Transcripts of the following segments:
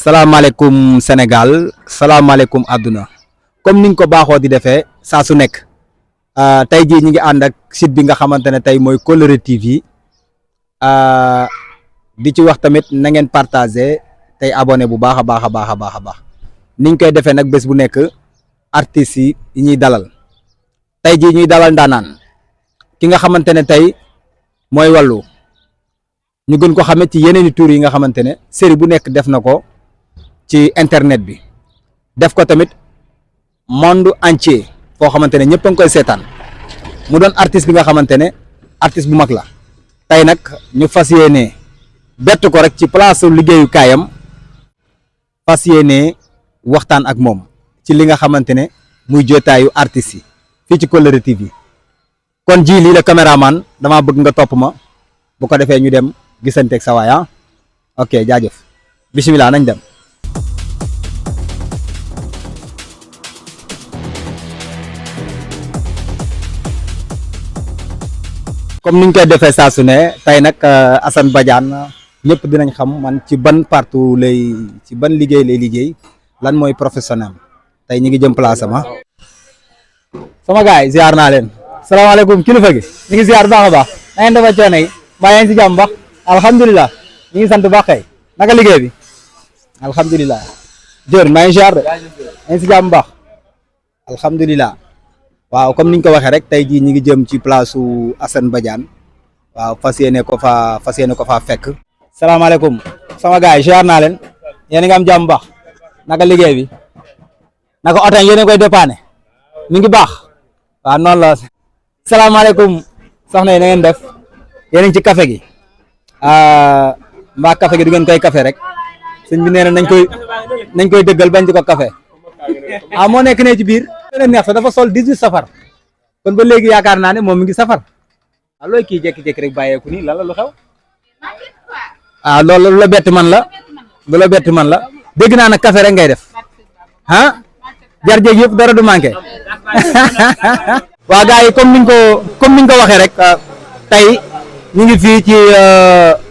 salaamaaleykum Sénégal salaamaaleykum àdduna comme niñ ko baaxoo di defee saa su nekk tey jii ñi ngi ànd ak site bi nga xamante ne tey mooy Kolere TV di ci wax tamit na ngeen partager tey abonné bu baax a baax a baax a baax a baax niñ koy defee nag bés bu nekk artistes yi ñuy dalal tey jii ñuy dalal ndaanaan ki nga xamante ne tey mooy Wally ñu gën ko xamee ci yeneen i tour yi nga xamante ne série bu nekk def na ko ci internet bi def ko tamit monde entier foo xamante ne ñëpp a ngi koy seetaan mu doon artiste bi nga xamante ne artiste bu mag la tey nag ñu fas yéene bett ko rek ci place liggéeyukaayam fas yéene waxtaan ak moom ci li nga xamante ne muy jotaayu artistes yi fii ci Kolere TV kon ji lii la caméraman damaa bëgg nga topp ma bu ko defee ñu dem gisanteeg sa waay ok jaajëf bisimilah nañ dem. comme niñ koy defee saa su ne tey nag Assane Badiane ñëpp dinañ xam man ci ban partout ci ban liggéey lay liggéey lan mooy professionnel tey ñu ngi jëm place am sama gars yi ziar naa leen salaamaaleykum kilifa gi ñu ngi ziar baax a baax na ngeen defa coono yi mbaa yaa ngi si jàmm baax alhamdulilah ñu ngi sant baax kay naka liggéey bi alhamdulilah jër maa ngi ziar de yaa ngi si jàmm baax alhamdulilah waaw comme niñ ko waxee rek tey jii ñi ngi jëm ci place su Assane Badiane waaw fas yéene ko fa fekk salaamaaleykum sama gars yi ziar naa leen yéen a ngi am jàmm baax naka liggéey bi naka oto yéen a koy dépanner mi ngi baax waaw noonu la salaamaaleykum soxna yi na ngeen def yéen a ngi ci café gi mbaa café gi du ngeen koy café rek sëñ bi nee na nañ koy dëggal bañ di ko café moo nekk ne ci biir leen neex sax dafa sol 18 safar kon ba léegi yaakaar naa ne moom mi ngi safar looy kii jékki-jékki rek bàyyeeku nii lan la lu xew loolu lu la bett man la dégg naa nag café rek ngay def jar jéeg yëpp dara du manqué waa gars yi comme niñ ko waxee rek tey ñu ngi fii ci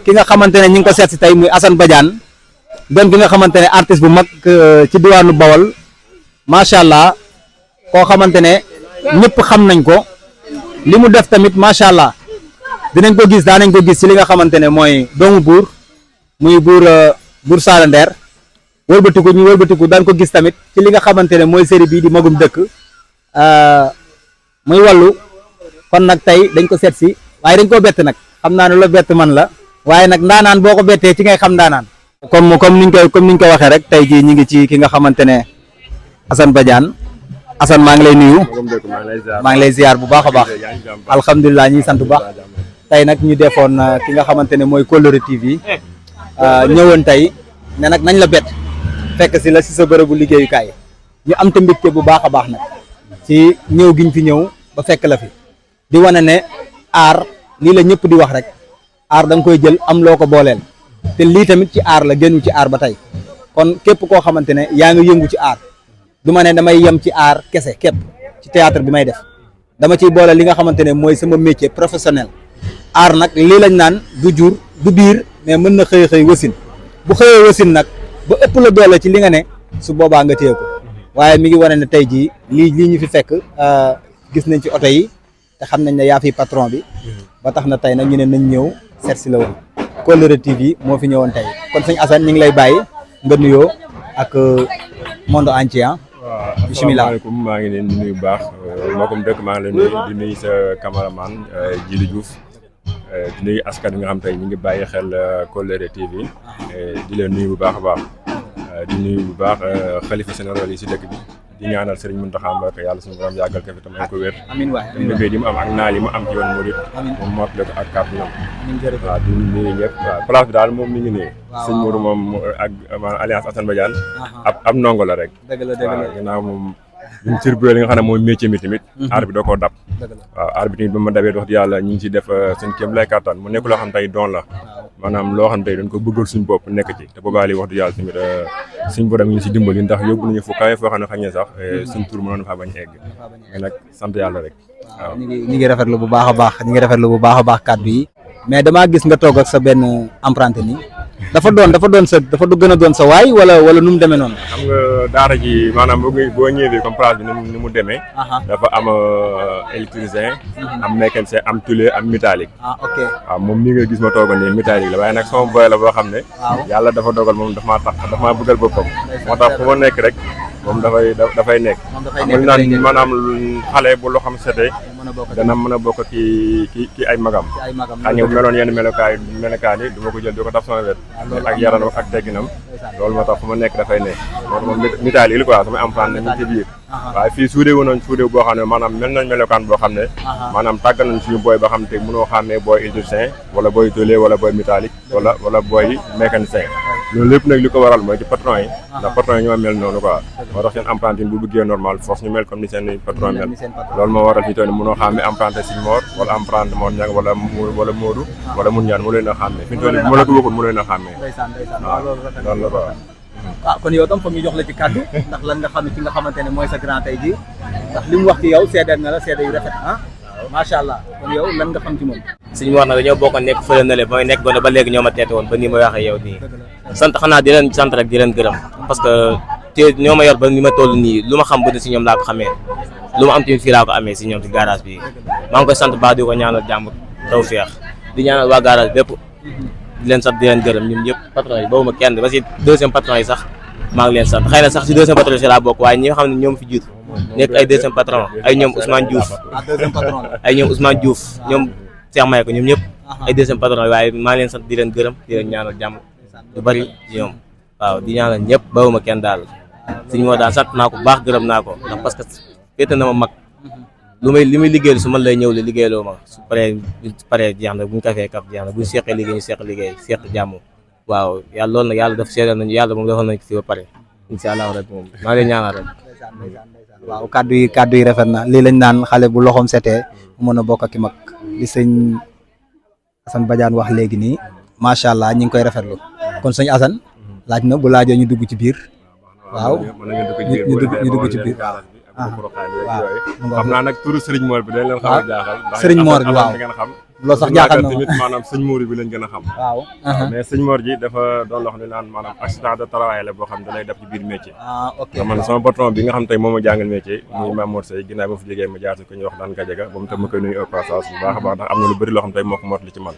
ki nga xamante ne ñu ngi ko seet si tey muy Assane Badiane doon ki nga xamante ne artiste bu mag ci diwaanu Bawol macha allah koo xamante ne ñëpp xam nañ ko li mu def tamit macha allah dinañ ko gis daanañ ko gis ci li nga xamante ne mooy doomu buur muy buur Saala Ndeer wëlbatiku daan ko gis tamit ci li nga xamante ne mooy série bii di magum dëkk muy Wally kon nag tey dañ ko seet si waaye dañ koo bett nag xam naa ne la bett man la waaye nag ndaanaan boo ko bettee ci ngay xam ndaanaan comme niñ ko waxee rek tey jii ñi ngi ci ki nga xamante ne Assane Badiane Assane maa ngi lay nuyu maa ngi lay ziar bu baax a baax alhamdulilah ñi sant bu baax tey nag ñu defoon ki nga xamante ne mooy Kolere TV ñëwoon tey ne nag nañ la bett fekk si la si sa bërëbu liggéeyukaay ñu am te mbégte bu baax a baax nag ci ñëw giñ fi ñëw ba fekk la fi di wane ne aar lii la ñëpp di wax rek aar da nga koy jël am loo ko booleel te lii tamit ci aar la génnu ci aar ba tey kon képp koo xamante ne yaa ngi yëngu ci aar du ma ne damay yem ci aar kese képp ci théâtre bi may def dama ciy boole li nga xamante ne mooy sama métier professionnel aar nag lii lañ naan du jur du biir mais mën na xëy wasin bu xëyee wasin nag ba ëpp la doole ci li nga ne su boobaa nga téye ko waaye mi ngi wane ne tey jii lii ñu fi fekk gis nañ ci oto yi te xam nañ ne yaa fi patron bi ba tax na tey nag ñu ne nañ ñëw seet si la woon Kolere TV moo fi ñëwoon tey kon sëñ Assane ñu ngi lay bàyyi nga nuyoo ak monde entier waaw asalaamaaleykum maa ngi leen di nuyu bu baax mbokkum dëkk maa ngi leen di nuyu sa cameraman Djili Diouf di nuyu askan wi nga xam tey ñu ngi bàyyi xel Kolere TV di leen nuyu bu baax a baax di nuyu bu baax xalifa général yi si dëkk bi di ñaanal Serigne Mountakha Mbacké yàlla suñu borom yàggal ko fi tam ay ko wér amiin waay te mbébét yi mu am ak naal yi mu am ci yoon murid moom mootale ko ak kàddu ñoom waaw di nuyu ñëpp waaw place bi daal moom mi ngi nii sëñ Mourou moom ak alliance Assane Badiane ab ndongo la rek waaw ginnaaw moom ñun circulé li nga xam ne mooy métier mi tamit aar bi doo koo dab waaw aar bi tamit ba ma dabee wax di yàlla ñu ngi si def seen kéem lay kattan mu nekk loo xam tey doon la maanaam loo xam tey dañ ko bëggal suñu bopp nekk ci te boobaa li wax di yàlla tamit suñ borom ñu si dimbali ndax yóbbu nañu fu kawe foo xam ne xañ ne sax suñ tur mënoon faa bañ egg mais nag sant yàlla rek waaw ñi ngi rafetlu bu baax a baax kàddu yi mais damaa gis nga toog ak sa benn emprunté ni dafa doon sa dafa gën a doon sa waay wala nu mu demee noonu. xam nga daara ji maanaam boo ñëwee comme place bi ni mu demee. dafa am électricien. am mécanicien am tôlier am métallique. ok waaw moom ni nga gis ma toogoon nii métallique la waaye nag sama boy la boo xam ne. yàlla dafa dogal moom dafa maa tax dafa maa bëggal boppam. moo tax fu ma nekk rek moom dafay nekk. xam nga naan maanaam xale bu loo xam setee dana mën a bokk ki ay magam. xëy na meloon yenn melokaan yi du ma ko jël di ko taf sama wet. ak yaranam ak tegginam. loolu moo tax fu ma nekk dafay nekk. moom métallique la quoi samay emprunté nañu ci biir. waaye fii suude wu nañ suude boo xam ne maanaam mel nañ melokaan boo xam ne. maanaam tàggat nañ suñu booy boo xam ne te mënoo xàmmee booy électricien wala booy tôlier wala booy métallique wala booy mécanicien. loolu lépp nag li ko waral mooy ci patron yi. ndax patron yi ñoo mel noonu quoi. moo tax seen emprunté bu bëggee normal force ñu mel comme ni seen patron mel. loolu moo waral fii toog mënoo xàmmee emprunté Sëñ Mor wala emprunté Mor Niang wala Modou wala Mun Ñaan mu leen a xàmmee fi mu toll nii bu ma la ko waxul mu leen a xàmmee. waaw loolu la quoi. kon yow tam foog ñu jox la ci kàddu ndax lan nga xam ne ci nga xamante ne mooy sa grand tey jii ndax li mu wax ci yow seedeel na la seede yu rafet macha allah kon yow lan nga xam ci moom. Sëñ Mor nag dañoo bokk nekk fële na le ba may nekk gone ba léegi ñoo ma teete woon ba nii ma waxee yow nii sant xanaa di leen sant rek di leen gërëm parce que te ñoo ma yor ba ni ma toll nii lu ma xam bu ne si ñoom laa ko xamee lu ma am tamit fii laa ko amee si ñoom si garage bi maa ngi koy sant baax di ko ñaanal jàmm taw feex di ñaanal waa garage bépp di leen sant di leen gërëm ñun ñëpp patron yi boobu ma kenn ba si deuxième patron yi sax maa ngi leen sant xëy na sax si deuxième patron si laa bokk waaye ñi nga xam ne ñoom fi jiitu nekk ay deuxième patron ay ñoom Ousmane Diouf ay ñoom Ousmane Diouf ñoom Cheikh Maye ko ñoom ñëpp ay deuxième patron waaye maa ngi leen sant di leen gërëm di leen ñaanal jàmm lu bari ci ñoom waaw di ñaanal ñëpp bawuma kenn daal Sëñ Mor daal sant naa ko baax gërëm naa ko ndax parce que féete na ma mag li muy liggéeyal su man lay ñëw li liggéeyloo ma su paree jeex na bu ñu kafee kaf jeex na bu ñu seqee liggéey ñu seq liggéey seq jàmm waaw yàlla loolu nag yàlla daf seedal nañu yàlla moom defal nañ ko fi ba pare incha allah rek moom maa ngi lay ñaanal rek. waaw kàddu yi rafet na lii lañ naan xale bu loxoom setee mën a bokk ak i mag li sëñ Assane Badiane wax léegi nii macha allah ñu ngi koy rafetlu kon sëñ Assane laaj na bu laajee ñu dugg ci biir waaw ñu dugg ci biir xam naa nag turu Serigne Mor bi dañ leen xam a jaaxal Serigne Mor bi waaw ngeen xam loolu sax jaaxal na tamit maanaam sëñ Mor bi lañ gën a xam waaw mais sëñ Mor ji dafa doon loo xam ne naan maanaam accident de travail la boo xam ne da lay def ci biir métier ok man sama patron bi nga xam tey moom ma jàngal métier muy Mame Mor Seye ginnaaw ba fu jógee ma jaar si ko ñuy wax daan Gajaga moom tam ma koy nuyu au passage bu baax a baax ndax am na lu bëri loo xam tey moo ko motali ci man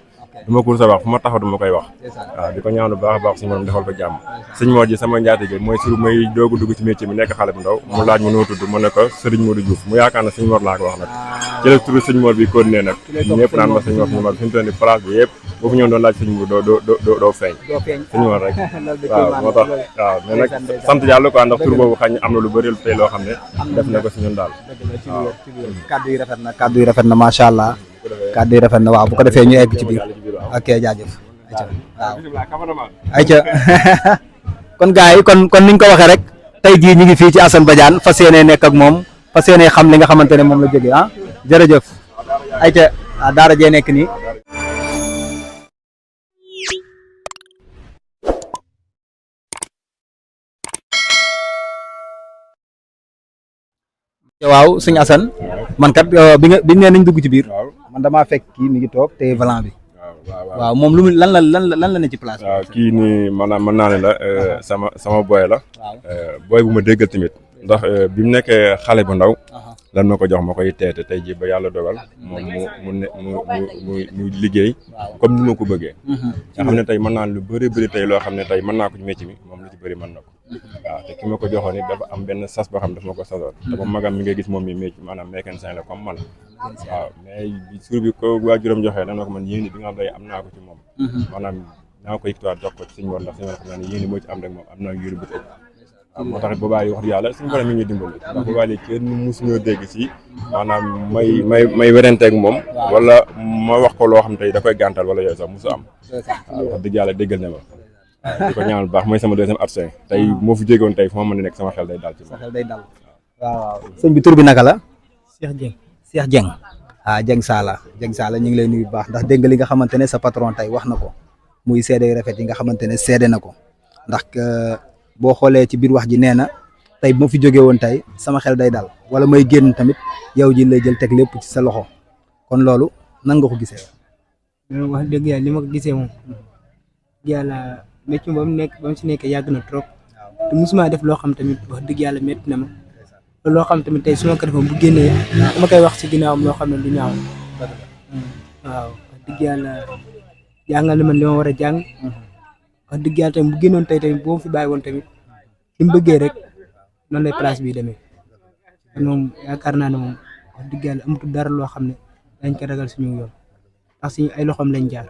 du ma ko sa wax fu ma taxaw du ma koy wax waaw di ko ñaan bu baax a baax suñu morom defal ko jàmm sëñ Mor ji sama njaatige mooy sur may doogu dugg ci métier mi nekk xale bu ndaw mu laaj ma noo tudd mu ne ko Serigne Modou Diouf mu yaakaar na sëñ Mor laa ko wax nag ci la turu sëñ Mor bi continué nag ñëpp naan ma sëñ Mor fi mu toll nii place bi yëpp boo fi ñëw doon laaj sëñ Mor doo feeñ sëñ Mor rek waaw moo tax waaw mais nag sant yàlla quoi ndax tur boobu xañ am na lu bëri tey loo xam ne def na ko si ñun daal waaw kàddu yi rafet na macha allah kàddu yi rafet na waaw bu ko defee ñu egg ci biir ok jaajëf waaw ayca kon gars yi kon niñ ko waxee rek tey jii ñu ngi fii ci Assane Badiane fas yéene nekk ak moom fas yéene xam li nga xamante ne moom la jógee jërëjëf ayca daara jee nekk nii waaw sëñ Assane man kat bi nee nañ dugg ci biir man damaa fekk kii mi ngi toog te volant bi waaw moom lu mu lan la ne ci place waaw kii nii maanaam mën naa ne la sama boy la boy bu ma déggal tamit ndax bi mu nekkee xale bu ndaw lan ma ko jox ma koy teete tey ji ba yàlla dogal moom mu liggéey comme ni ma ko bëggee nga xam ne tey mën naa lu bëri tey loo xam ne tey mën naa ko ci métier mi moom lu ci bëri mën na ko waaw te ki ma ko joxoon it dafa am benn sas boo xam daf ma ko sasoon te ba magam mi nga gis moom mi métier maanaam mécanicien la comme man waaw mais suur bi ko waajuram joxee dana ko man yéeni bi nga xam tey am naa ko ci moom maanaam naa ko yëkkatiwaat jox ko ci suñu war ndax suñu war xam naa ne yéeni moo ci am rek moom am naa yóru bu tëj waaw moo tax boobaa yi wax yàlla suñu borom mi ngi dimbali ndax boobaa yi kenn musuñoo dégg si maanaam may werenteeg moom wala ma wax ko loo xam tey da koy gàntal wala yooyu sax musu am waaw wax dëgg yàlla déggal ne ma di ko ñaanal baax mooy sama deuxième adjoint tey moo fi jéegoon tey fu ma mën a nekk sama xel day dal ci moom waaw sëñ bi tur bi naka la Cheikh Dieng Dieng Sala ñu ngi lay nuyu bu baax ndax dégg nga li nga xamante ne sa patron tey wax na ko muy seede yu rafet yi nga xamante ne seede na ko ndax boo xoolee ci biir wax ji nee na tey bu ma fi jógee woon tey sama xel day dal wala may génn tamit yow ji lay jël teg lépp ci sa loxo kon loolu nan nga ko gisee. wax dëgg yàlla li ma ko gisee moom yàlla métti ba mu nekk ba mu si nekkee yàgg na trop te musuma def loo xam tamit wax dëgg yàlla métti na ma loo xam tamit tey su ma ko defoon bu génnee dama koy wax si ginnaawam loo xam ne du ñaaw waaw wax dëgg yàlla jàngal na man li ma war a jàng wax dëgg yàlla tamit bu génnoon tey tamit boo fi bàyyi woon tamit li mu bëggee rek noonu lay place bi demee kon moom yaakaar naa ne moom wax dëgg yàlla amatul dara loo xam ne dañ ko ragal suñu yoon ndax suñu ay loxoom lañ jaar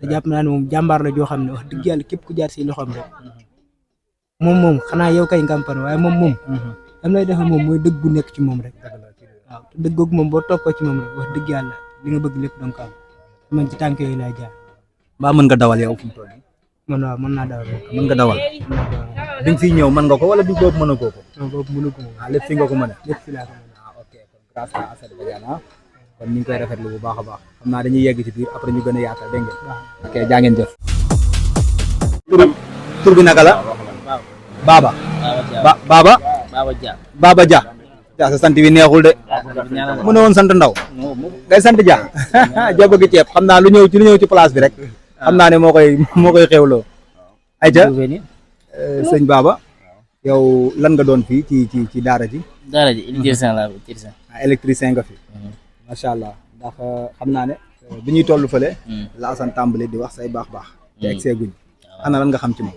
te jàpp naa ne moom jàmbaar la joo xam ne wax dëgg yàlla képp ku jaar si loxoom rek moom xanaa yow kay ngàmpan waaye moom dam lay defal moom mooy dëgg gu nekk ci moom rek waaw te dëgg googu moom boo toppoo ci moom rek wax dëgg yàlla li nga bëgg lépp danga ko am man ci tànk yooyu laay jaar. mbaa mën nga dawal yow fu mu toll nii. man waaw mën naa dawal mën nga dawal. bi nga fiy ñëw mën nga ko wala bi boobu mën a koo ko. non boobu mënu ko moom. lépp fi nga ko mën a. lépp fi laa ko mën a. ok kon grâce à Assane Badiane kon ñu ngi koy rafetlu bu baax a baax xam naa dañuy yegg ci biir après ñu gën a yaatal dégg ngeen. ok jaa ngeen jëf. tur bi naka la. Baba. Baba. Baba Dia. Dia sa sant bi neexul de. mu ne woon sant ndaw. ngay sant Dia. Dia bëgg ceeb xam naa lu ñëw ci place bi rek. xam naa ne moo koy xewloo. ayca sëñ Baba. yow lan nga doon fii ci daara ji. daara ji électricien la électricien. électricien nga fi. macha allah ndax xam naa ne bi ñuy toll fële. la Assane tàmbali di wax say baax. te egg see guñ. ana lan nga xam ci moom.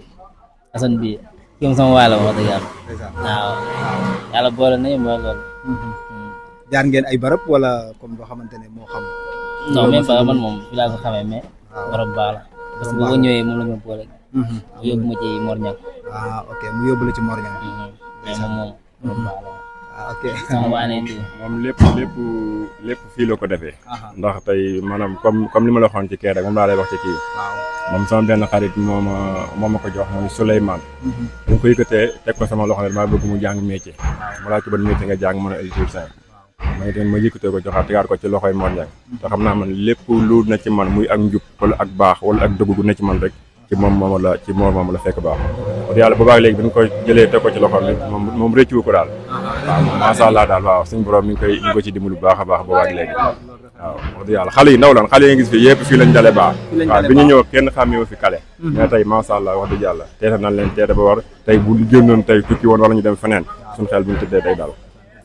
Assane bi kii moom sama waay la wax dëgg yàlla. waaw yàlla boole nañu mooy loolu. jaar ngeen ay barab wala comme boo xamante ne moo xam. non même pas man moom fi laa ko xamee mais. barab baax la. parce que boo ñëwee moom la ñu boole. mu yóbbu ma ci Mor Niang. ok mu yóbbu la ci Mor Niang. mais moom barab baax la. ok sama waa ne moom lépp fii la ko defee. ndax tey maanaam comme li ma la waxoon ci kii rek moom laa lay wax ci kii. moom sama benn xarit moo ma ko jox mooy Souleymane. bu ko yëkkatee teg ko sama loxo ne maa bëgg mu jàng métier. ma laaj ko ban métier nga jàng mën a électricien. ma itam ma yëkkatee ko joxaat tegaat ko ci loxoy Mor Niang. te xam naa man lépp lu na ci man muy ak njub wala ak baax wala ak dëgg gu na ci man rek ci moom moom la fekk baax. wax yàlla boobaag léegi bi ñu ko jëlee teg ko ci loxoom bi moom rëccu ko daal. waaw macha allah daal waaw suñu borom mi ngi ko ci dimbali bu baax a baax boobaag léegi. waaw wax dëgg yàlla xale yi ndaw lan xale yi nga gis fii yëpp fii lañ dale baax. waaw bi ñu ñëw kenn xàmmeewu fi kale. mais tey macha allah wax dëgg yàlla teeta nañ leen teeta ba war tey bu génnoon tey tukki woon wala ñu dem feneen suñu xel bu ñu tëddee tey daal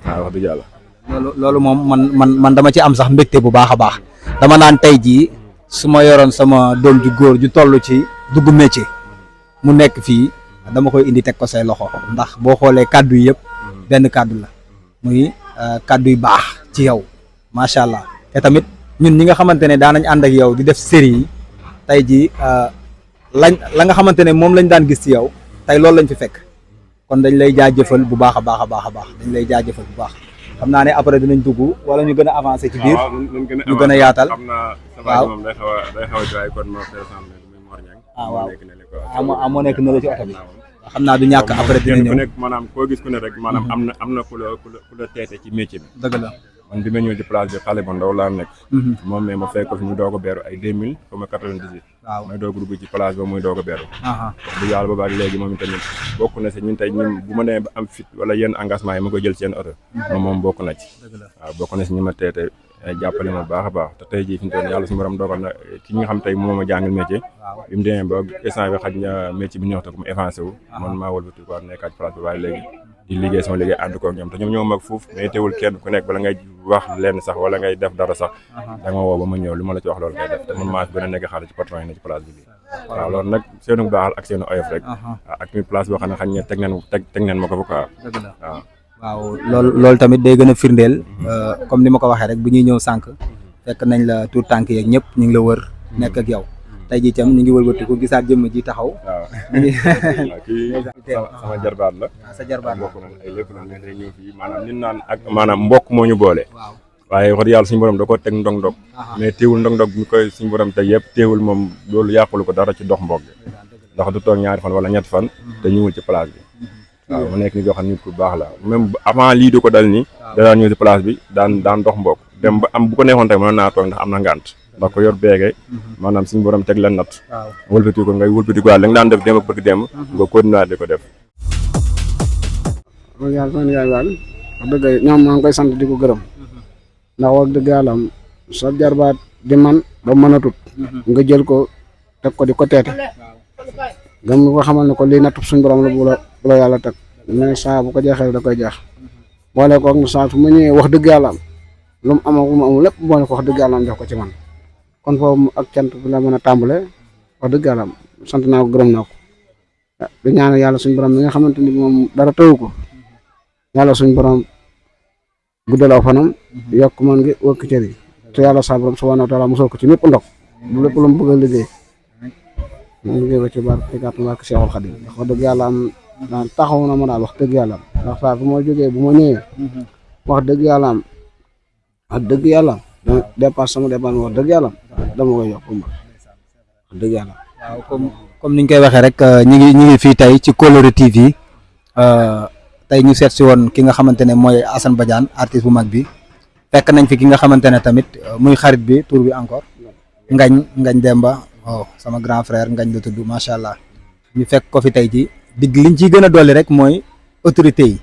waaw wax dëgg yàlla. loolu moom man dama ci am sax mbégte bu baax a baax dama naan tey jii su ma yoroon sama doom ju góor ju toll ci dugg métier mu nekk fii dama koy indi teg ko say loxo ndax boo xoolee kàddu yi yëpp benn kàddu la muy kàddu yu baax ci yow macha allah te tamit ñun ñi nga xamante ne daan nañ ànd ak yow di def série yi tey jii la nga xamante ne moom lañ daan gis ci yow tey loolu lañ fi fekk kon dañ lay jaajëfal bu baax a baax dañ lay jaajëfal bu baax xam naa ne après dinañ dugg wala ñu gën a avancer ci biir ñu gën a yaatal waaw moom day xaw a jaay kon moo présenté muy Mor Niang. waaw moo nekk na la ci oto bi xam naa du ñàkk après dina ñëw ku nekk maanaam koo gis ku ne rek maanaam am na ku la teete ci métier bi. dëgg la man bi ma ñëw ci place bi xale bu ndaw laa nekk. moom mais ma fekk ko fi ñu doog a beeru ay 2000 comme 98. waaw may doog a dugg ci place ba muy doog a beeru. wax dëgg yàlla boobaag léegi moom itamit bokk na si ñun tey ñun bu ma demee ba am fit wala yenn engagement yi ma ko jël seen oto. moom bokk na ci. waaw bokk na si ñi ma teete jàppale ma baax a baax te tey jii fi ñu toll yàlla suñu borom dogal na ki nga xam tey moom ma jàngal métier. bi mu demee ba instant bi xaj na métier bi ñu wax te mu avancé wu. man maa wëlbati ko nekkaat place bi waaye léegi di liggéey sama liggéey ànd ko ak ñoom te ñoom ñoo mag foofu mais teewul kenn ku nekk bala ngay wax lenn sax wala ngay def dara sax da nga woo ba ma ñëw li ma la ci wax loolu ngay def te man maa fi gën a nekk xale ci patron yi ne ci place bi waaw loolu nag seenu baaxal ak seenu oyof rek ak mi place boo xam ne xañ ne teg neen ma ko fa quoi waaw loolu tamit day gën a firndeel comme ni ma ko waxee rek bu ñuy ñëw sànq fekk nañ la tout tànk yeeg ñëpp ñu ngi la wër nekk ak yow tey jii tam ñu ngi wëlbatiku gisaat jëmm ji taxaw. waaw kii sama jarbaat la. sa jarbaat mbokk nañ ay lépp nañ day ñëw fii maanaam nit naan ak maanaam mbokk moo ñu boole. waaye wax dëgg yàlla suñu borom da ko teg ndong-ndong. mais teewul ndong-ndong mi koy suñu borom teg yëpp teewul moom loolu yàqulu ko dara ci dox mbokk ndax du toog ñaari fan wala ñetti fan. te ñëwul ci place bi. waaw mu nekk ni joo xam nit ku baax la même avant lii di ko dal nii. da daan ñëw ci place bi daan dox mbokk dem ba am bu ko neexoon tey mënoon naa toog ndax am na ngànt ndax ko yor beege maanaam suñu borom teg la natt wëlbati ko ngay wëlbati ko la nga daan def démb ak bëgg démb nga continuer di ko def wax yàlla man yaay daal wax dëgg ñoom maa ngi koy sant di ko gërëm ndax wax dëgg yàlla sa jarbaat di man ba mën a tut nga jël ko teg ko di ko teete gëm ko xamal ne ko lii nattub suñ borom la bu la yàlla teg mais saa bu ko jeexee da koy jeex boole ko ak na saa su ma ñëwee wax dëgg yàlla am lu mu am ak lu mu amul lépp boole ko wax dëgg yàlla am def ko ci man kon foofu ak cant bi la mën a tàmbale wax dëgg yàlla am sant naa ko gërëm naa ko di ñaanal yàlla suñ borom mi nga xamante ni moom dara tëwu ko yàlla suñ borom guddalaw fanam yokk man ngi wëkk cër yi te yàlla sa borom subhanahu wa taala mosoo ko ci mépp ndox bu lépp lu mu bëgg a liggéey mu liggéey ko ci barke ci kàttan barke Seexul Xadim ndax wax dëgg yàlla am daal taxaw na ma daal wax dëgg yàlla am ndax saa fu ma jógee bu ma ñëwee wax dëgg yàlla am wax dëgg yàlla am dépasse sama dépasse wax dëgg yàlla am dama koy yokk wax dëgg yàlla waaw comme niñ koy waxee rek ñi ngi fii tey ci Coloré TV tey ñu seet si woon ki nga xamante ne mooy Assane Badiane artiste bu mag bi fekk nañ fi ki nga xamante ne tamit muy xarit bi tur bi encore Ngagne Demba sama grand frère Ngagne la tudd macha allah ñu fekk ko fi tey ji digg liñ ciy gën a dolli rek mooy autorité yi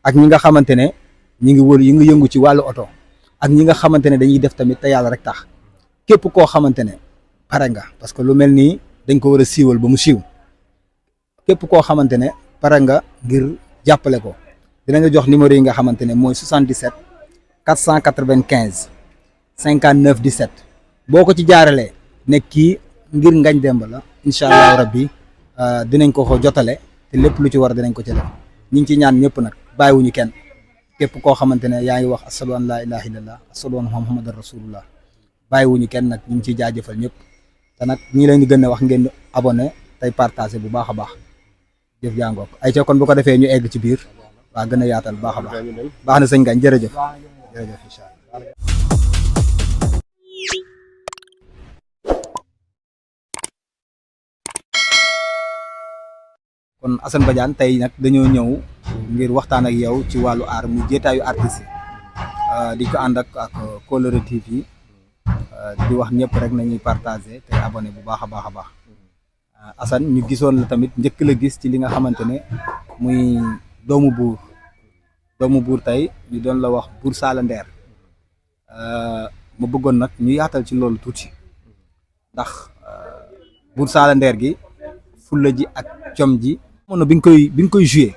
ak ñi nga xamante ne ñi ngi wër yi ngi yëngu ci wàllu oto ak ñi nga xamante ne dañuy def tamit te yàlla rek tax képp koo xamante ne pare nga parce que lu mel nii dañ ko war a siiwal ba mu siiw képp koo xamante ne pare nga ngir jàppale ko dinañ la jox numéro yi nga xamante ne mooy 77 495 59 17 boo ko ci jaaralee nekk kii ngir Ngagne Demba la incha allahu rabbi dinañ ko jotale te lépp lu ci war dinañ ko ci def ñu ngi ci ñaan ñëpp nag bàyyiwuñu kenn képp koo xamante ne yaa ngi wax ashadu an laa ilaha illallah ashadu anna muhammadan rasulullah bàyyiwuñu kenn nag ñu ngi ciy jaajëfal ñëpp te nag ñi leen di gën a wax ngeen abonné tey partagé bu baax a baax jëf jàngook ay ca kon bu ko defee ñu egg ci biir waa gën a yaatal baax a baax na sëñ Ngagne jërëjëf incha allah kon Assane Badiane tey nag dañoo ñëw ngir waxtaan ak yow ci wàllu aar mu jéetaayu artiste di ko ànd ak Coloré TV di wax ñëpp rek nañuy partagé te abonné bu baax a baax a baax Assane ñu gisoon la tamit njëkk la gis ci li nga xamante ne muy doomu buur tey ñu doon la wax Buur Saala Ndeer ma bëggoon nag ñu yaatal ci loolu tuuti ndax Buur Saala Ndeer gi fulla ji ak com ji mono bi nga koy joué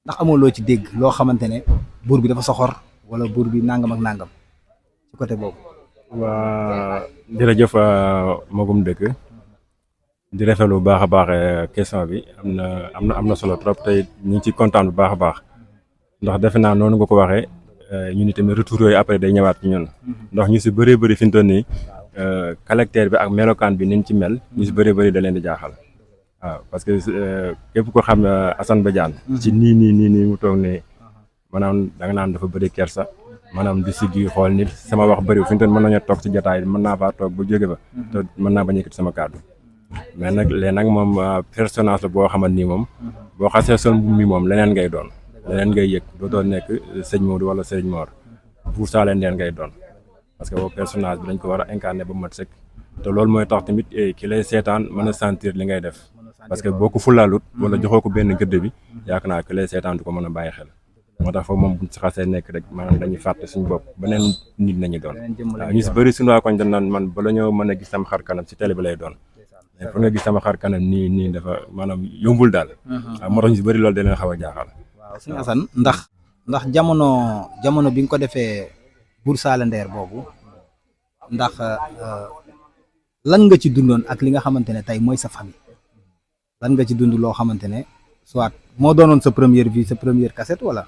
ndax amoo loo ci dégg loo xamante ne buur bi dafa soxor wala buur bi nangam ak nangam ci côté boobu. waa jërëjëf magum dëkk di rafetlu bu baax a baax question bi am na solo trop tey ñu ngi ci kontaan bu baax a baax ndax defe naa noonu nga ko waxee ñu ni tamit retour yooyu après day ñëwaat ci ñun ndax ñu si bëree bëri fi mu toll nii caractère bi ak melokaan bi niñ ci mel ñu si bëree bëri da leen di jaaxal waaw parce que képp ko xam Assane Badiane ci nii mu toog ne maanaam da nga naan dafa bëri kersa maanaam di siggi xool nit sama wax bëri fi mu toll mën nañoo toog ci jotaay mën naa faa toog ba jóge fa te mën naa bañ a yëkkati sama kàddu mais nag léegi nag moom personnage la boo xamante ni moom boo xasee son bu mi moom leneen ngay doon leneen ngay yëg dootoo nekk sëñ Modou wala sëñ Mor Buur Saala Ndeer ngay doon parce que boobu personnage bi dañ ko war a incarner ba mat sëkk te loolu mooy tax tamit ki lay seetaan mën a sentir li ngay def parce que boo ko fulaalut wala joxoo ko benn gëdd bi yaakaar naa ki lay seetaan du ko mën a bàyyi xel moo tax foofu moom buñ si xasee nekk rek maanaam dañuy fàtte suñu bopp beneen nit nañu doon waaw ñu si bëri suñu waa koñ dañ naan man bala ñoo mën a gis sama xar kanam si télé bi lay doon mais pour nga gis sama xar kanam nii dafa maanaam yombul daal waaw moo tax ñu si bëri loolu da leen xaw a jaaxal waaw sëñ Assane ndax jamono bi nga ko defee Buur Saala Ndeer boobu ndax lan nga ci dundoon ak li nga xamante ne tey mooy sa famille lan nga ci dund loo xamante ne soit moo doonoon sa première vie sa première cassette wala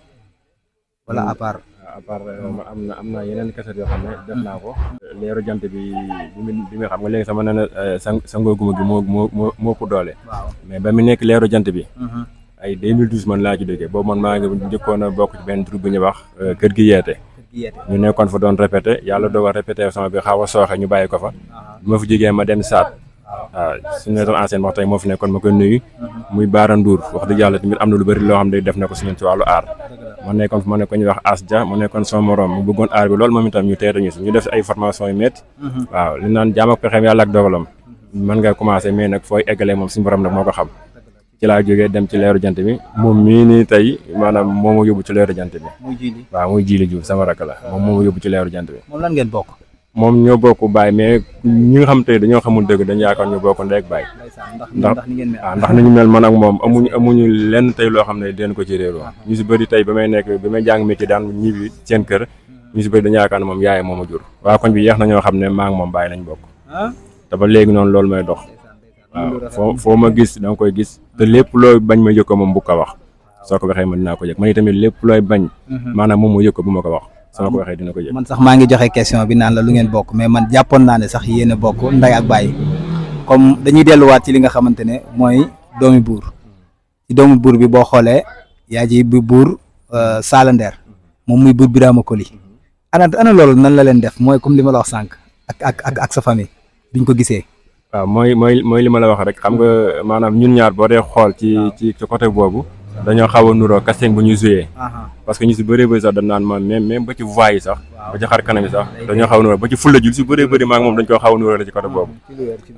à part am na yeneen cassette yoo xam ne def naa ko leeru jant bi nga xam nga léegi sama nee na sangooguma gi moo ko doole mais ba mu nekk leeru jant bi ay 2012 man laa ci déggee boobu man maa ngi njëkkoon a bokk ci benn troupe bu ñuy wax kër gi yeete ñu nekkoon fa doon répété yàlla doog a répétition bi xaw a sooxe ñu bàyyi ko fa bi ma fa jógee ma dem saat waaw suñu mettoon en scène wax tey moo fi nekkoon ma koy nuyu muy Baara Ndour wax dëgg yàlla tamit am na lu bëri loo xam ne def na ko suñu ci wàllu aar ma nekkoon fa ma nekkoon ñuy wax Asdia mu nekkoon sama morom mu bëggoon aar bi loolu moom itam ñu teetañu si ñu def ay formation yu métti waaw li naan jaam ak pexeem yàlla ak dogalam mën nga commencé mais nag fooy eggalee moom suñu borom nag moo ko xam ci laa jógee dem ci leeru jant bi moom mii nii tey maanaam moo ma yóbbu ci leeru jant bi waaw muy Jili Diouf sama rakk la moom moo ma yóbbu ci leeru jant bi moom lan ngeen bokk moom ñoo bokk baay mais ñi nga xam te dañoo xamul dëgg dañu yaakaar ñu bokk ndey ak baay. ndax ndax ni ñu mel man ak moom amuñu lenn tey loo xam ne den ko ci réeroo. ñu si bëri tey ba may jàng métier daan ñibbi seen kër ñu si bëri dañu yaakaar ne moom yaay moom a jur. waa koñ bi yeex na ñoo xam ne maa ngi moom baay lañ bokk. te ba léegi noonu loolu may dox. waaw foo ma gis da nga koy gis te lépp looy bañ ma yëg ko moom bu ko wax soo ko waxee man dinaa ko yëg man tamit lépp looy bañ. maanaam moom mu yëg ko bu ma ko wax. sama ko waxee dina ko yëg. man sax maa ngi joxe question bi naan la lu ngeen bokk mais man jàppoon naa ne sax yéen a bokk nday ak baay comme dañuy delluwaat ci li nga xamante ne mooy doomi buur ci doomi buur bi boo xoolee yaa ji bi buur Sala Nder moom muy buur Birama Koli ana loolu nan la leen def mooy comme li ma la wax sànq ak sa famille biñ ko gisee. waaw mooy li ma la wax rek xam nga maanaam ñun ñaar boo dee xool ci côté boobu. dañoo xaw a nuroo casting bu ñuy joué parce que ñu si bëree bëri sax dañ naan ma même ba ci voix yi sax ba ci xar kanam yi sax dañoo xaw a nuroo ba ci fulla ji si bëree bëri maa ngi moom dañ koo xaw a nuroo la ci côté boobu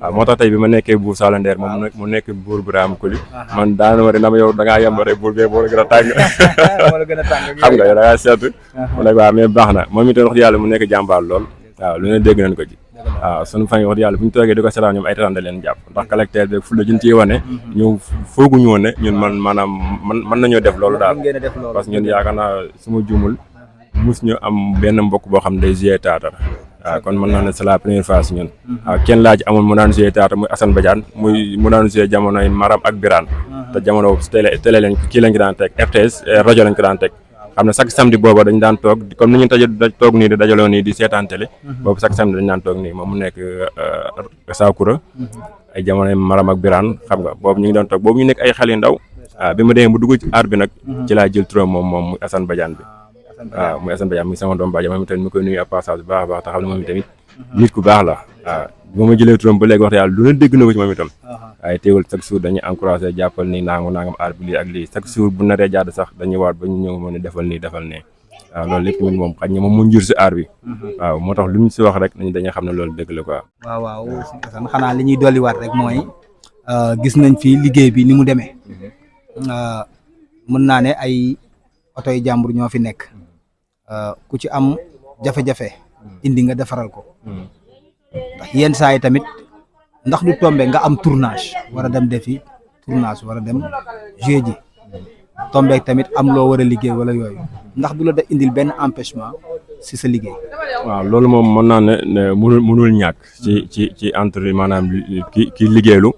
waaw moo tax tey bi ma nekkee buur Sala Nder moom mu nekk buur Birama Koli man daana ma dama yow da ngaa yem rek buur bee boo la gën a tàng xam nga yow da ngaa seet mu ne waaw mais baax na moom itam wax yàlla mu nekk jàmbaar lool waaw lu ne dégg nañ ko ci waaw sunu famille wax yàlla bu ñu toogee di ko seetaan ñoom ay tànn leen jàpp ndax caractère bi fulla juñ ciy wane ñëw fooguñu woon ne ñun maanaam mën nañoo def loolu daal parce que ñun yaakaar naa su ma juumul mus ñu am benn mbokk boo xam ne day joué théâtre waaw kon mën naa ne c'est la première fois si ñun waaw kenn laa ci amul mu daan joué théâtre muy Assane Badiane mu daan joué jamonoy Maram ak Birane te jamono boobu télé lañ kii lañ ko daan teg RTS rajo lañ ko daan teg xam ne chaque samedi booba dañ daan toog comme ni ñu toog nii di dajaloo nii di seetaan télé boobu chaque samedi dañ daan toog nii moom mu nekk Sakura ay jamonoy Maram ak Birane xam nga boobu ñu ngi doon toog boobu ñu nekk ay xale yu ndaw waaw bi ma demee bu dugg ci aar bi nag ci laa jël turam moom muy Assane Badiane bi waaw muy Assane Badiane muy sama doom Badiane moom tamit mu koy nuyu à passage bu baax a baax te xam ne moom tamit nit ku baax la waaw bi ma jëlee turam ba léegi wax yàlla lu ne dégg na ko ci moom itam waaye teewul chaque jour dañuy encouragé jàppal nii nangam aar bi lii ak lii chaque jour bu naree jaad sax dañuy waat ba ñu ñëw mën a defal nii defal nee waaw loolu lépp tamit moom xañ na moom mu njur si aar bi waaw moo tax lu ñu si wax rek dañuy xam ne loolu dëgg la quoi. waaw xanaa li ñuy dolliwaat rek mooy gis nañ fi liggéey bi ni mu demee mën naa ne ay oto yi jàmbur ñoo fi nekk ku ci am jafe-jafe indi nga defaral ko ndax yenn saa yi tamit ndax du tombe nga am tournage war a dem defi tournage war a dem jouer ji tombe tamit am loo war a liggéey wala yooyu ndax du la da indil benn empêchement si sa liggéey. waaw loolu moom mën naa ne mënul ñàkk ci entre maanaam ki liggéeylu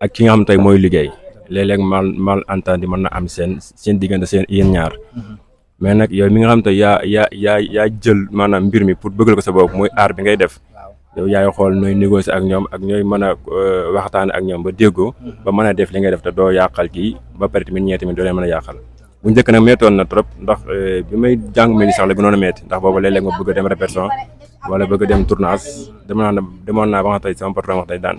ak ki nga xam tey mooy liggéey léeg-léeg mal entendu mën na am seen diggante seen yéen ñaar mais nag yow mi nga xam te yaa jël maanaam mbir mi pour bëggal ko sa bopp muy aar bi ngay def yow yaay xool nooy négocier ak ñoom ak ñooy mën a waxtaan ak ñoom ba déggoo ba mën a def li ngay def te doo yàqal kii ba pare tamit ñee tamit doo leen mën a yàqal bu njëkk nag méttoon na trop ndax bi may jàng mel ni sax la gënoon a métti ndax boobu léeg-léeg ma bëgg a dem répétition wala bëgg a dem tournage demoon naa ba nga tey sama patron wax tey daan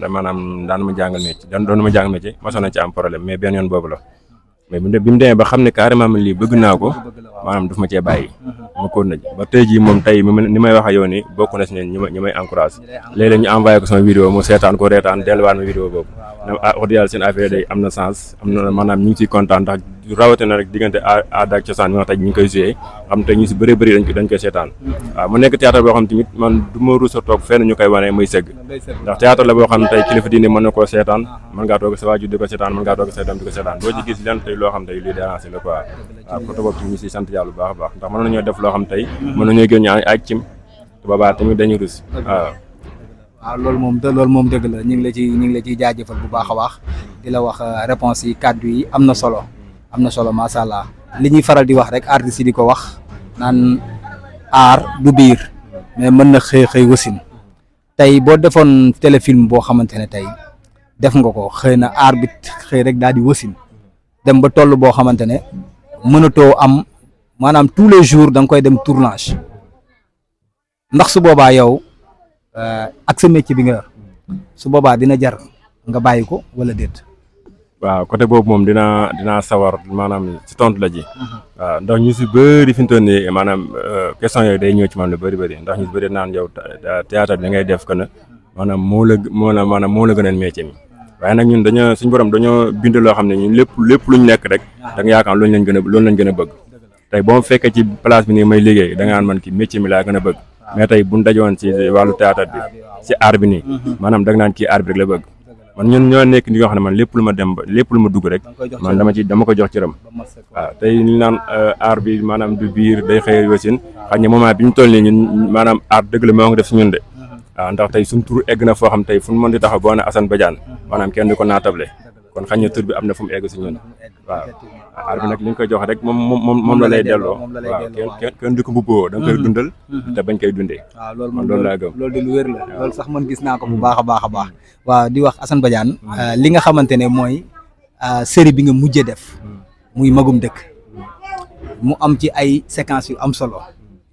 ma jàngal métier doon ma jàng métier ma sonn ci am problème mais benn yoon boobu la mais bi mu demee ba xam ne carrément man lii bëgg naa ko maanaam daf ma cee bàyyi ma ko na ba tey jii moom tey ni may wax ak yow ni bokk na si ne ñi may encourage léeg-léeg ñu envoyé ko sama vidéo mu seetaan ko reetaan delluwaat ma vidéo boobu wax dëgg yàlla seen affaire day am na sens am na maanaam ñu ngi ciy kontaan ndax rawatina rek diggante aada ak cosaan bi nga tey ñu ngi koy joué xam te ñu si bëree bëri dañ koy seetaan waaw mu nekk théâtre boo xam tamit man du ma ruus a toog fenn ñu koy wane muy sëgg ndax théâtre la boo xam ne tey kilifa diine mën na koo seetaan mën ngaa toog sa waajur di ko seetaan mën ngaa toog sa doom di ko seetaan doo ci gis leen tey loo xam tey luy déranger la quoi waaw côté boobu ñu si sant yàlla bu baax a baax ndax mën nañoo def loo xam tey mën nañoo gën ñu ay cim te boobaa tamit dañuy rus waaw waaw loolu moom dëgg la ñu ngi la ciy jaajëfal bu baax a baax di la wax réponse yi kàddu yi am na solo macha allah li ñuy faral di wax rek artistes yi di ko wax naan aar du biir mais mën na xëy wasin tey boo defoon téléfilm boo xamante ne tey def nga ko xëy na aar bi xëy rek daal di wasin dem ba toll boo xamante ne mënatoo am maanaam tous les jours da nga koy dem tournage ndax su boobaa yow ak sa métier bi nga yor su boobaa dina jar nga bàyyi ko wala déet. waaw côté boobu moom dinaa sawar maanaam si tontu la ji. waaw ndax ñu si bëri fi mu toll nii maanaam question yooyu day ñëw ci man lu bëri ndax ñu si bëri naan yow théâtre bi ngay def que ne maanaam moo la gënal métier mi waaye nag ñun suñu borom dañoo bind loo xam ne ñun lépp luñ nekk rek da nga yaakaar loolu lañ gën a bëgg tey boo fekkee ci place bi nii may liggéey da nga naan man ki métier mi laa gën a bëgg mais tey buñ dajoon ci wàllu théâtre bi ci art bi nii maanaam da nga naan kii art bi rek la bëgg man ñun ñoo nekk ni yoo xam ne man lépp lu ma dem ba lépp lu ma dugg rek man dama ko jox cëram waaw tey li naan art bi maanaam du biir day xëy wasin xam ne moment bi ñu toll nii ñun maanaam art dëgg la moo ngi def si ñun de waaw ndax tey suñ tur egg na foo xam tey fu ñu mën di taxaw boo ne Assane Badiane maanaam kenn du ko naatable kon xañ na tur bi am na fu mu egg si ñun waaw art bi nag li ñu koy jox rek moom la lay delloo waaw kenn du ko mbubboo da nga koy dundal te bañ koy dundee waaw loolu man loolu laa gëm loolu de lu wér la loolu sax man gis naa ko bu baax a baax a baax waaw di wax Assane Badiane li nga xamante ne mooy série bi nga mujjee def muy magum dëkk mu am ci ay séquences yu am solo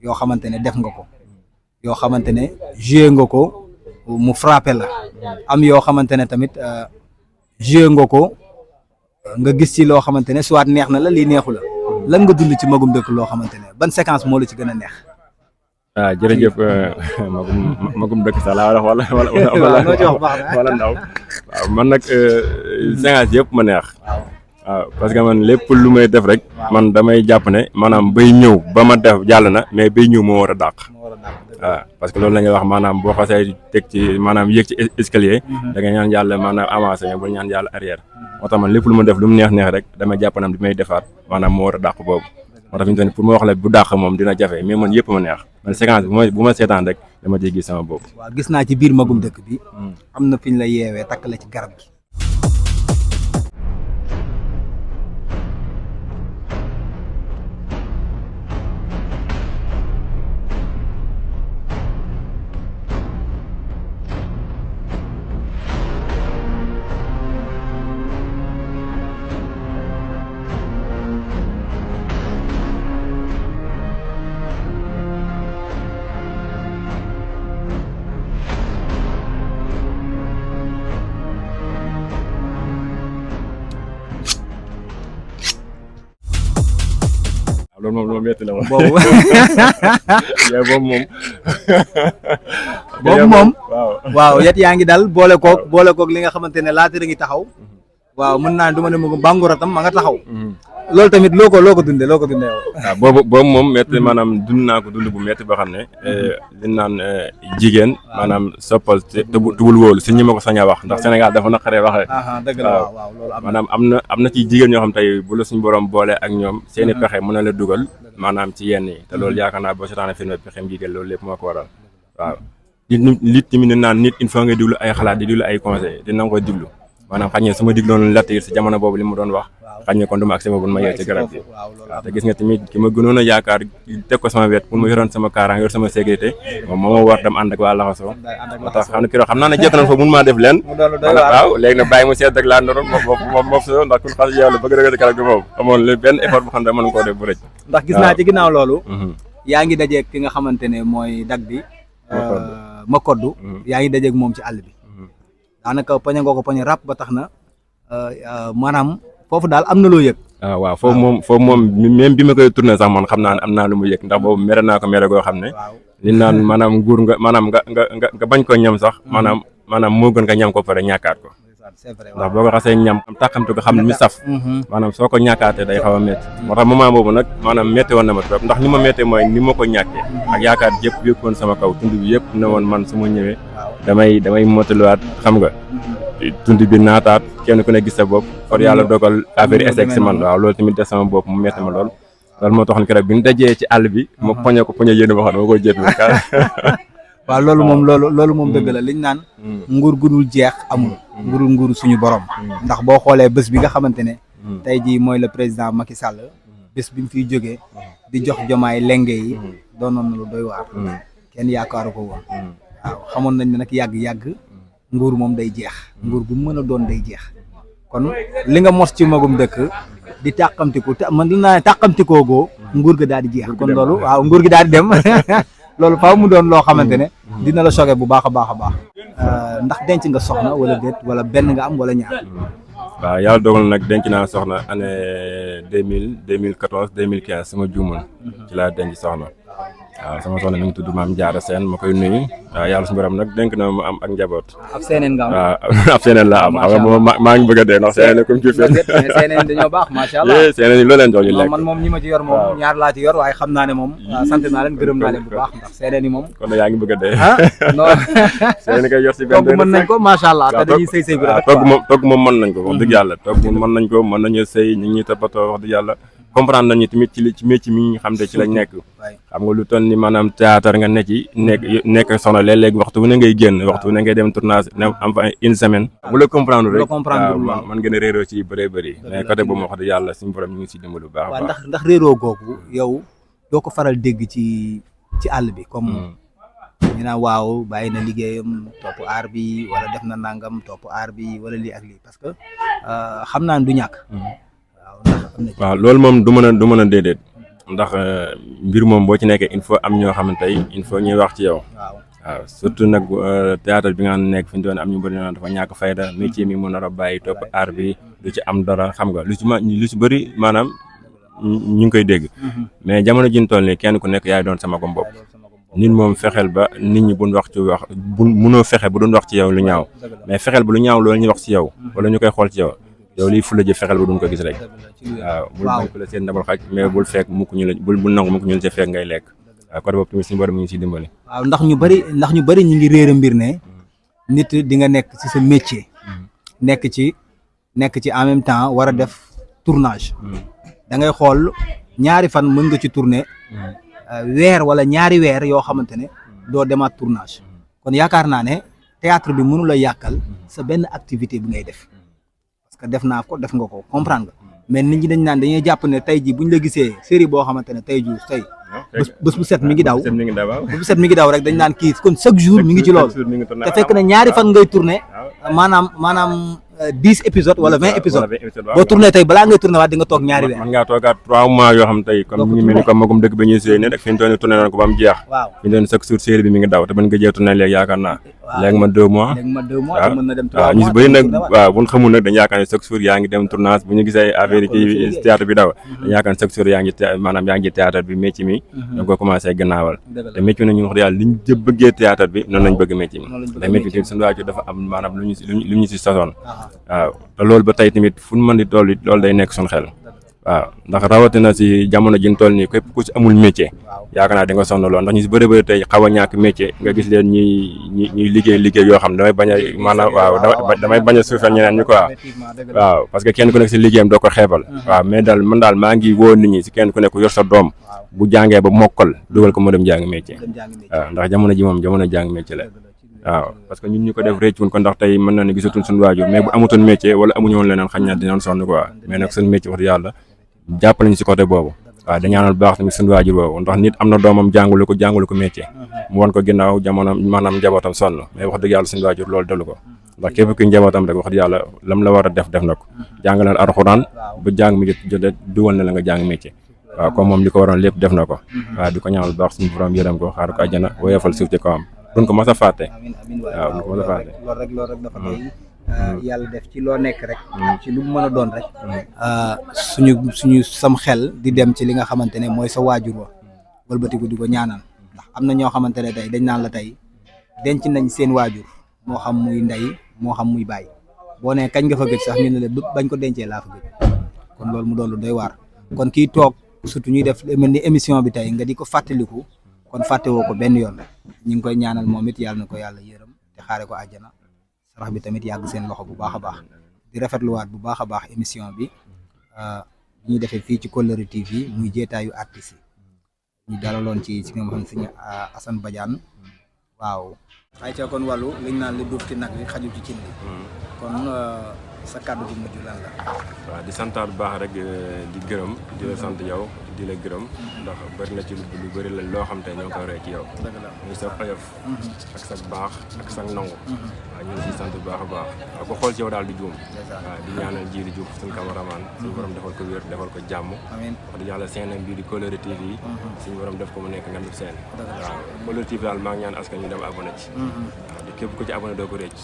yoo xamante ne def nga ko yoo xamante ne joué nga ko mu frappé la am yoo xamante ne tamit joué nga ko nga gis ci loo xamante ne soit neex na la lii neexu la lan nga dund ci magum dëkk loo xamante ne ban séquence moo la ci gën a neex. waaw jërëjëf magum dëkk sax laa wax wala ndaw waaw man nag séquence yëpp ma neex waaw parce que man lépp lu may def rek man damay jàpp ne maanaam bay ñëw ba ma def jàll na mais bay ñëw moo war a dàq waaw parce que loolu la ñuy wax maanaam boo xasee teg ci maanaam yéeg ci escalier da ngay ñaan yàlla maanaam avancé mais bul ñaan yàlla arrière moo tax man lépp lu ma def lu mu neex rek damay jàpp naam li may defaat maanaam moo war a dàq boobu moo tax fi ñu toll nii pour ma wax la bu dàq moom dina jafe mais man yëpp ma neex man séquence bu ma seetaan rek dama ciy gis sama bopp. waaw gis naa ci biir magum dëkk bi am na fi ñu la yeewee takk la ci garab gi. loolu moom lu métti la moom boobu boobu moom. boobu moom waaw yet yaa ngi dal boole koog li nga xamante ne laata ngi taxaw waaw mën naa du ma ne ma bàngura tam ma nga taxaw loolu tamit loo ko dundee yow. waaw boobu moom métti maanaam dund naa ko dund bu métti boo xam ne li naan jigéen maanaam soppal te tubul wóolu si ñi ma ko sañ a wax ndax Sénégal dafa naqaree waxee dëgg la waaw loolu maanaam am na ci jigéen ñoo xam tey bu la suñu borom boole ak ñoom seeni pexe mën na la dugal maanaam ci yenn yi te loolu yaakaar naa boo seetaanee film pexem jigéen loolu lépp moo ko waral waaw nit tamit ne naan nit il faut nga diglu ay xalaat di diglu ay conseil dina nga koy diglu maanaam xañ ne su ma digloon Latir si jamono boobu li mu doon wax xañ ne kon du ma ak sama bu ma yee ci garab bi waaw te gis nga tamit ki ma gënoon a yaakaar teg ko sama wet pour ma yoroon sama kaaraange yor sama sécurité moom moo ma war dem ànd ak waa laxasoo moo tax xam ne kii xam naa ne jot nañ fa mun maa def leen waaw léegi nag bàyyi mu seet ak laa ndoroon moom so ndax kun xas yàlla bëgg dëgg garab gi moom amoon benn effort bu xam ne mën koo def bu rëcc ndax gis naa ci ginnaaw loolu yaa ngi dajeeg ki nga xamante ne mooy dag bi ma koddu yaa ngi dajeeg moom ci àll bi daanaka poñe nga ko poñe rap ba tax na maanaam foofu daal am na loo yëg. waaw foofu moom même bi ma koy tourné sax man xam naa ne am naa lu mu yëg ndax boobu mere naa ko mere goo xam ne li naan maanaam nguur nga maanaam nga bañ ko ñam sax maanaam moo gën nga ñam ko pare ñàkkaat ko ndax boo ko xasee ñam tàqamte ko xam ne mi saf maanaam soo ko ñàkkaatee day xaw a métti moo tax moment boobu nag maanaam métti woon na ma trop ndax ni ma méttee mooy ni ma ko ñàkkee ak yaakaar yëpp yëkkoon sama kaw tund bi yëpp ne woon man su ma ñëwee damay mottaliwaat xam nga tund bi naataat kenn ku ne gis sa bopp for yàlla dogal affaire yi si man waaw loolu tamit des sama bopp mu metti ma lool loolu moo taxoon keroog bi ñu dajee ci àll bi ma poñe yéen ma xam ne ma koy jéetlu waaw loolu moom dëgg la liñ naan nguur gudul jeex amul nguuru suñu borom ndax boo xoolee bés bi nga xamante ne tey jii mooy le président Macky Sall bés bi mu fiy jógee di jox jomaay lenge yi doonoon na lu doy waar kenn yaakaaru ko woon waaw xamoon nañ ne nag yàgg nguur moom day jeex nguur gu mën a doon day jeex kon li nga mos ci magum dëkk di tàqamtiku man dinaa ne tàqamtikoogoo nguur ga daal di jeex kon loolu waaw nguur gi daal di dem loolu faaw mu doon loo xamante ne dina la choqué bu baax a baax a baax ndax denc nga soxna wala déet wala benn nga am wala ñaar. waaw yàlla dogal nag denc naa soxna année 2014 2015 sama juumoon ci laa denc soxna waaw sama soxna mi ngi tudd Maam Jaara Seen ma koy nuyu waaw yàlla suñu borom nag dénk na ma am ak njaboot ab seeneen nga am waaw ab seeneen la am xam nga maa ngi bëgg a dee ndax seeneen comme ci fi seeneen dañoo baax macha allah seeneen yi loo leen jox ñu lekk man moom ñi ma ci yor moom ñaar laa ci yor waaye xam naa ne moom sant naa leen gërëm naa leen bu baax ndax seeneen yi moom kon nag yaa ngi bëgg a dee non seeneen koy yor si benn togg mën nañ ko macha allah te dañuy sëy bi rafet togg moom mën nañ ko wax dëgg yàlla togg mën nañ ko mën nañu sëy ñu ngi toppatoo wax dëgg yàlla comprendre nañu tamit ci métier mi xam te ci lañ nekk xam nga lu toll ni maanaam théâtre nga ne ci nekk soxna léeg-léeg waxtu wu ne ngay génn waxtu wu ne ngay dem tournage am fa une semaine bu la comprendre rek man gën a réeroo ci bëree bëri mais côté boobu wax dëgg yàlla suñu borom ñu ngi si dimbali bu baax a baax ndax réeroo googu yow doo ko faral dégg ci àll bi comme ñu naan waaw bàyyi na liggéeyam topp aar bi wala def na nangam topp aar bi wala lii ak lii parce que xam naa ne du ñàkk waaw loolu moom du mën a déedéet ndax mbir moom boo ci nekkee il faut am ñoo xamante ne il faut ñuy wax ci yow waaw surtout nag théâtre bi nga nekk fi ñu doon am ñu bëri na dafa ñàkk fayda métier mi mu nar a bàyyi topp aar bi du ci am dara xam nga lu ci bëri maanaam ñu ngi koy dégg mais jamono ji ñu toll nii kenn ku nekk yaay doon sama gom bopp nit moom fexeel ba nit ñi buñ wax ci wax bu munoo fexe bu doon wax ci yow lu ñaaw mais fexeel ba lu ñaaw loolu ñuy wax ci yow wala ñu koy xool ci yow yow liy fula ji fexeel ba duñ ko gis rek waaw bul bañ ko la seen ndabal xaj mais bul fekk mukk ñu la bul nangu mukk ñu la ca fekk ngay lekk waaw côté boobu tamit suñu borom ñu ngi siy dimbali waaw ndax ñu bëri ñi ngi réer mbir ne nit di nga nekk ci sa métier nekk ci en même temps war a def tournage da ngay xool ñaari fan mën nga ci tourner weer wala ñaari weer yoo xamante ne doo demaat tournage kon yaakaar naa ne théâtre bi mënu la yàqal sa benn activité bi ngay def que def naa ko def nga ko comprendre nga mais nit ñi dañ naan dañuy jàpp ne tey ji buñ la gisee série boo xamante ne tey bés bu set mi ngi daw bés bu set mi ngi daw rek dañ naan kii kon chaque jour mi ngi ci loolu te fekk ne ñaari fan ngay tourné maanaam 10 épisodes wala 20 épisodes boo tourné tey balaa ngay tourné waat di nga toog ñaari weer man ngaa toogaat 3 mois yoo xam tey comme ñu ngi mel ni comme magum dëkk ba ñuy séy ne rek fi ñu tourné tourné nañ ko ba mu jeex fi ñu doon chaque jour série bi mi ngi daw te ban nga jee tourné léegi yaakaar naa léegi ma 2 mois waaw ñu si bëri nag waaw buñ xamul nag dañ yaakaar ne chaque jour yaa ngi dem tournage bu ñu gisee affaire yi ci théâtre bi daw dañ yaakaar ne chaque jour yaa ngi maanaam yaa ngi théâtre bi métier mi da nga ko commencé gannaawal te métier mi nag ñu wax yàlla liñ jë bëggee théâtre bi noonu lañ bëgg métier mi ndax métier bi suñu waajur dafa am maanaam lu ñu si sasoon waaw te loolu ba tey tamit fu ñu mën di toll loolu day nekk suñu xel waaw ndax rawatina si jamono ji ñu toll nii képp ku si amul métier yaakaar naa di nga sonn lool ndax ñu si bëri bëri tey xaw a ñàkk métier nga gis leen ñuy liggéey yoo xam damay bañ a maanaam waaw damay bañ a suufal ñeneen ñi quoi waaw parce que kenn ku nekk si liggéeyam doo ko xeebal waaw mais daal man daal maa ngi woo nit ñi si kenn ku nekk yor sa doom bu jàngee ba mokkal dugal ko mu dem jàng métier waaw ndax jamono ji moom jamono jàng métier la waaw parce que ñun ñu ko def réccuwuñ ko ndax tey mën na ne gisatuñ suñu waajur mais bu amutoon métier wala amuñu woon leneen xañ na dinañ sonn quoi mais nag suñu métier wax dëgg yàlla jàpp nañu si côté boobu waaw da ñaanal baax tamit suñu waajur boobu ndax nit am na doomam jàngulu ko métier mu won ko ginnaaw jamono maanaam njabootam sonn mais wax dëgg yàlla suñu waajur loolu dalu ko ndax képp kuy njabootam rek wax dëgg yàlla lam la war a def na ko jàngalal alxuraan ba jàng mi jotee dugal na la nga jàng métier waaw comme moom li ko waroon lépp def na ko waaw di ko ñaanal baax suñu borom yërëm ko xaaru ko àjjana woyofal suuf ci kawam duñ ko mos a fàtte waaw duñ ko mos a fàtte loolu rek dafa doy yàlla def ci loo nekk rek ci lu mu mën a doon rek suñu sam xel di dem ci li nga xamante ne mooy sa waajur wa wëlbatiku di ko ñaanal ndax am na ñoo xamante ne tey dañ naan la tey denc nañ seen waajur moo xam muy ndey moo xam muy baay boo ne kañ nga fa gëj sax ñu ne la bañ ko dencee laa fa gëj kon loolu mu doon lu doy waar kon kii toog surtout ñuy def mel ni émission bi tey nga di ko fàttaliku kon fàttewoo ko benn yoon ñu ngi koy ñaanal moom it yàlla na ko yàlla yërëm te xaare ko àjjana sarax bi tamit yàgg seen loxo bu baax a baax di rafetluwaat bu baax a baax émission bi ñuy defee fii ci Kollëre TV muy jeetaayu artistes yi ñu dalaloon ci nga xam ne sëñ Assane Badiane waaw ay ca kon wàllu liñ naan li duuf ci nag li xaju ci cin li kon sa kàddu bu mujj lan la waaw di santaat bu baax rek di gërëm di la sant yow di la gërëm ndax bëri na ci lu bëri la loo xam te ñoo ngi koy roy ci yow muy sa oyof ak sa baax ak sa nangu waaw ñu ngi siy sant bu baax a baax waaw ko xool ci yow daal di juum waaw di ñaanal Djily Diouf suñu cameraman suñu borom defal ko wér defal ko jàmm wax dëgg yàlla seenam bii di Kollëre TV suñu borom def ko mu nekk ngandub seen waaw Kollëre TV daal maa ngi ñaan askan ñu dem abonné ci waaw di képp ko ci abonné doo ko récc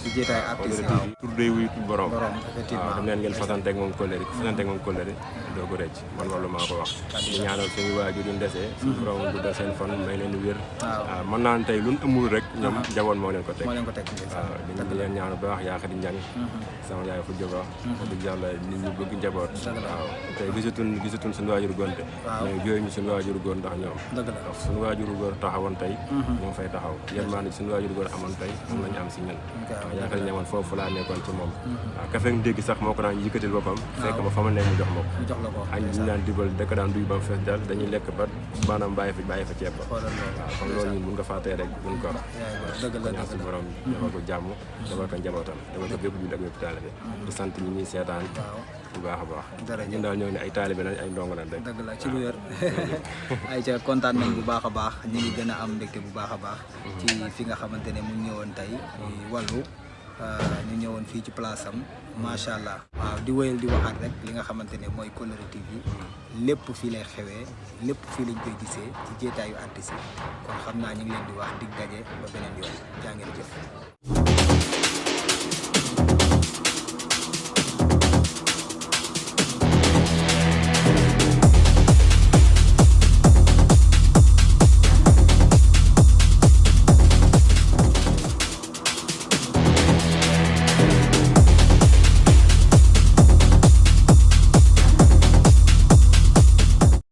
Kollëre TV tur day wuy tur borom waaw dem leen ngeen fasanteeg moom Kollëre ku fasanteeg moom Kollëre doo ko récc man loolu maa ko wax ñaanal suñu waajur yu desee suñu borom guddal seen fan may leen wér waaw mën naa ne tey lu amul rek ñoom njaboot moo leen ko teg waaw di leen ñaan bu baax yaa xadi njàng sama yaay fu jóga wax dëgg yàlla nit ñi bëgg njaboot waaw tey gisatun suñu waajur gonte mais jooyu ñu suñu waajur góor ndax ñoom ndax suñu waajur góor taxawoon tey ñoo fay taxaw yéen maa ne suñu waajur góor amoon tey am nañu am si ñun waaw yaa xadi ñamoon foofu laa nekkoon ci moom waaw kafe dégg sax moo ko daan yëkkatil boppam fekk ma fa ma nekk mu jox ma ko añ ñu naan dibal da ko daan duy ba mu fees dal dañuy lekk ba maanaam bàyyi fa ceeb ba waaw kon loolu ñun buñ ko fàttee rek buñ ko ñaan si borom defal ko jàmm defal ko njabootam defal ko bépp jullit ak bépp taalibe di sant ñi ñuy seetaan bu baax a baax ñun daal ñoo ne ay taalibe lañ ay ndongo lañ rek dëgg la ci lu wér ay ca kontaan nañ bu baax a baax ñu ngi gën a am mbégte bu baax a baax ci fi nga xamante ne mu ñëwoon tey wàllu ñu ñëwoon fii ci place am macha allah waaw di wéyal di waxaat rek li nga xamante ne mooy Coloré TV lépp fii lay xewee lépp fii lañ koy gisee ci jeetaayu artistes yi kon xam naa ñu ngi leen di wax dig daje ba beneen yoon jaa ngeen